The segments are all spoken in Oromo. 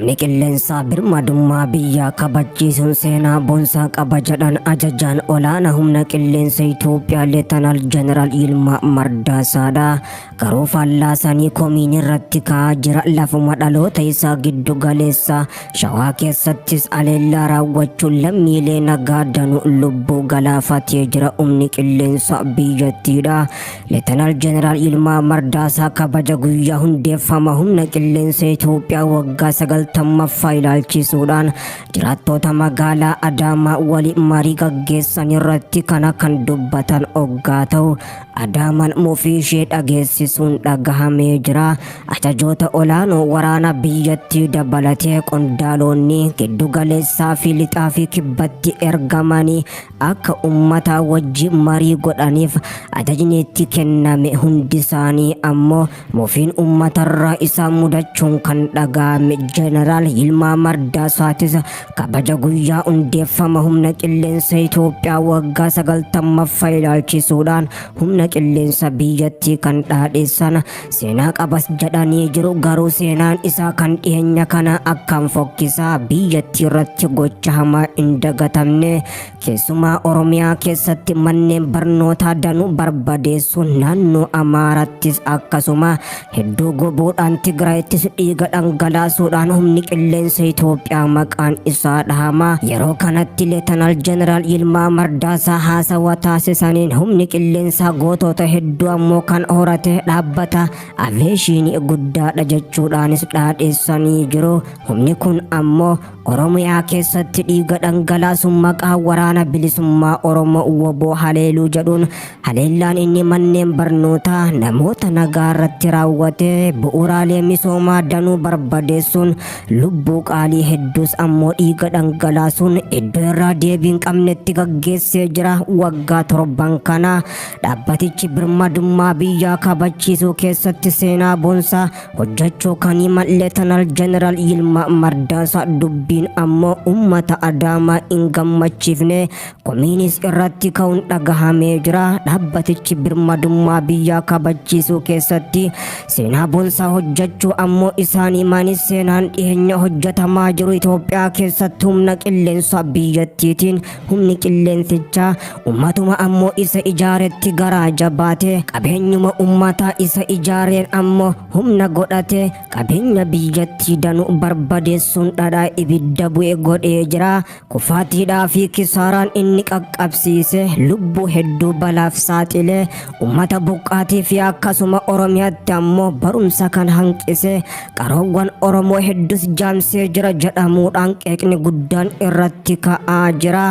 Humni qilleensaa birmadummaa biyyaa kabachiisuun seenaa boonsaa qaba jedhan ajajaan olaanaa humna qilleensa Itoophiyaa Leetanaal Jeneraal Yilmaa Mardaasaadha. Garuu faallaa sanii komiin irratti ka'aa jira. Lafuma dhaloota isaa giddu galeessa Shawaa keessattis aleellaa raawwachuun lammiilee nagaa danuu lubbuu galaafatee jira humni qilleensa biyyattiidha. Leetanaal Jeneraal Yilmaa Mardaasaa kabaja guyyaa hundeeffama humna qilleensa Itoophiyaa waggaa 90ffaa ilaalchisuudhaan jiraattoota magaalaa Adaamaa waliin marii gaggeessan irratti kana kan dubbatan oggaa ta'u, Adaamaan mufii ishee dhageessisuun dhagahamee jira. Ajajoota olaanoo waraana biyyattii dabalatee qondaaloonni giddu galeessaa fi lixaa fi kibbatti ergamanii akka ummataa wajjin marii godhaniif ajajni itti kenname hundisaanii ammoo mufiin ummatarraa isaan mudachuun kan dhaga'ame. Jeneraal Yilmaa Mardaasaatis kabaja guyyaa hundeeffama humna qilleensa Itoophiyaa waggaa 90ffaa ilaalchisuudhaan humna qilleensa biyyattii kan dhaadheessan seenaa qabas jedhanii jiru. Garuu seenaan isaa kan dhiyeenya kana akkaan fokkisaa biyyattii irratti gocha hamaa hin dagatamne, keessumaa Oromiyaa keessatti manneen barnootaa danuu barbadeessuun, naannoo Amaarattis akkasuma hedduu gubuudhaan, Tigraayittis dhiiga dhangalaasuudhaan humni qilleensa Itoophiyaa maqaan isaa dhahama. Yeroo kanatti Leetanaal Jeneraal Yilmaa Mardaasaa haasawa taasisaniin humni qilleensaa gootota hedduu ammoo kan horate dhaabbata aveeshinii guddaadha jechuudhaanis dhaadheessanii jiru. Humni kun ammoo Oromiyaa keessatti dhiiga dhangalaasuun maqaa Waraana Bilisummaa Oromoo WBO haleeluu jedhuun haleellaan inni manneen barnootaa namoota nagaa irratti raawwate, bu'uuraalee misoomaa danuu barbadeessuun, lubbuu qaalii hedduus ammoo dhiiga dhangalaasuun iddoo irraa deebii hin qabnetti gaggeessee jira. Waggaa 7n kana dhaabbatichi birmadummaa biyyaa kabachiisuu keessatti seenaa boonsaa hojjechuu kan himan Leetanaal Jeneraal Yilmaa Mardaasaa, dubbiin ammoo uummata Adaamaa hin gammachiifne, komiinis irratti ka'uun dhagahamee jira. Dhaabbatichi birmadummaa biyyaa kabachiisuu keessatti seenaa boonsaa hojjechuu ammoo isaan himanis, seenaan dhiyeenya hojjetamaa jiru Itoophiyaa keessatti humna qilleensaa biyyattiitiin humni qilleensichaa ummatuma ammoo isa ijaaretti garaa jabaate, qabeenyuma ummataa isa ijaareen ammoo humna godhate qabeenya biyyattii danuu barbadeessuun dhadhaa ibidda bu'e godhee jira. Kufaatiidhaa fi kisaaraan inni qaqqabsiise lubbuu hedduu balaaf saaxile, ummata buqqaatii fi akkasuma Oromiyaatti ammoo barumsa kan hanqise, qaroowwan Oromoo hedduus jaamsee jira jedhamuudhaan qeeqni guddaan irratti ka'aa jira.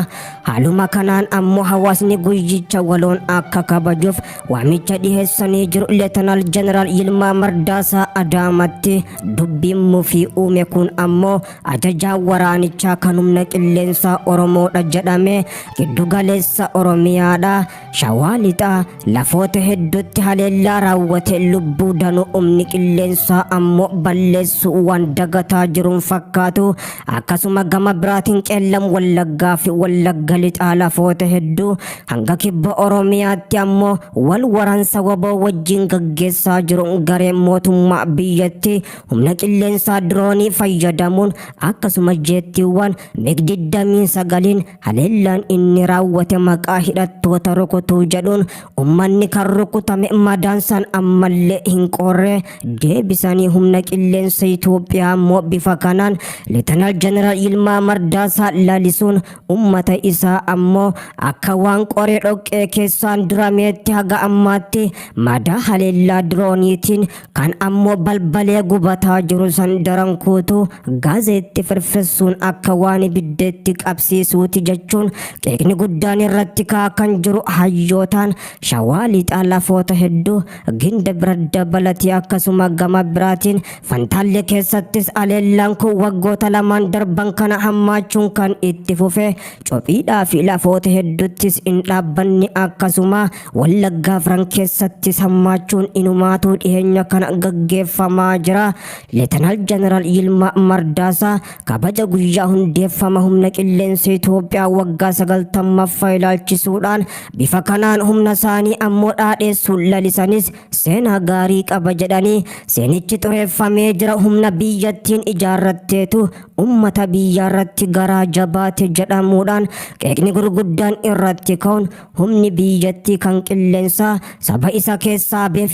Haaluma kanaan ammoo hawaasni guyyicha waloon akka kabajuuf waamicha dhiheessanii jiru Leetanaal Jeneraal Yilmaa Mardaasaa Adaamatti. Dubbiin mufii uume kun ammoo ajajaa waraanichaa kan humna qilleensaa Oromoodha jedhame giddugaleessa Oromiyaadha. Shawaa Lixaa lafoota hedduutti haleellaa raawwate lubbuu danuu humni qilleensaa ammoo balleessuu waan dagataa jiruun fakkaatu. Akkasuma gama biraatiin Qeellam Wallaggaa fi Wallagga Lixaa lafoota hedduu hanga kibba Oromiyaatti ammoo wal waraansa WBO wajjin gaggeessaa jiru gareen mootummaa biyyattii humna qilleensaa diroonii fayyadamuun akkasuma jeettiiwwan MiG 29n haleellaan inni raawwate maqaa hidhattoota rukutuu jedhuun ummanni kan rukutame madaan san ammallee hin qoorre deebisanii humna qilleensa Itoophiyaa immoo bifa kanaan Leetanaal Jeneraal Yilmaa Mardaasaa lalisuun ummata isaa ammoo akka waan qoree dhoqqee keessaan dirameetti haga ammaatti madaa haleellaa dirooniitiin kan ammoo balbalee gubataa jiru san daran kuutuu gaazeetti firfirsuun akka waan ibiddeetti qabsiisuuti jechuun qeeqni guddaan irratti ka'aa kan jiru hayyootaan. Shawaa Lixaa lafoota hedduu Ginda bira dabalatee akkasuma gama biraatiin Fantaallee keessattis haleellaan kun waggoota lamaan darban kana hammaachuun kan itti fufe, cophiidhaa fi lafoota hedduuttis hin dhaabbanne. Akkasuma Wallaggaa afran keessattis hammaachuun inumaatuu dhiheenya kana gaggeeffamaa jira. Leetanaal Jeneraal Yilmaa Mardaasaa kabaja guyyaa hundeeffama humna qilleensa Itoophiyaa waggaa 90ffaa ilaalchisuudhaan bifa kanaan humna isaanii ammoo dhaadheessuun lalisanis, seenaa gaarii qaba jedhanii seenichi xureeffamee jira. Humna biyyattiin waliin ijaarratteetu ummata biyyaarratti garaa jabaate jedhamuudhaan qeeqni gurguddaan irratti ka'uun humni biyyattii kan qilleensaa saba isa keessaa beef.